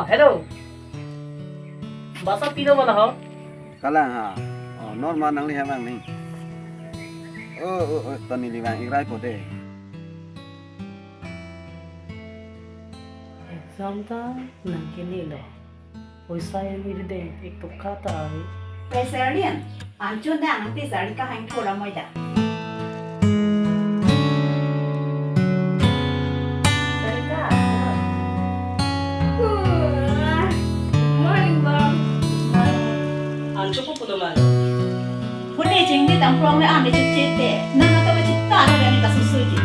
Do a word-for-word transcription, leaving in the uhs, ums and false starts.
Hello. Basa pilo mana ho? Kalang ha. Oh, normal nangli ha bang ni. Oh, oh, oh, tani li bang irai po de. Exam ta nangkini lo. Poisa eli de ek toka ta ai. Poisa lian. Anchun dang nang ti Sarika hang thola moi da. Sarika. Good morning, Bom. Anchun ko pulo malo. Pune jing di tang prong le ame chit chit te. Nang ata ba chit ta le ni ka susu ji.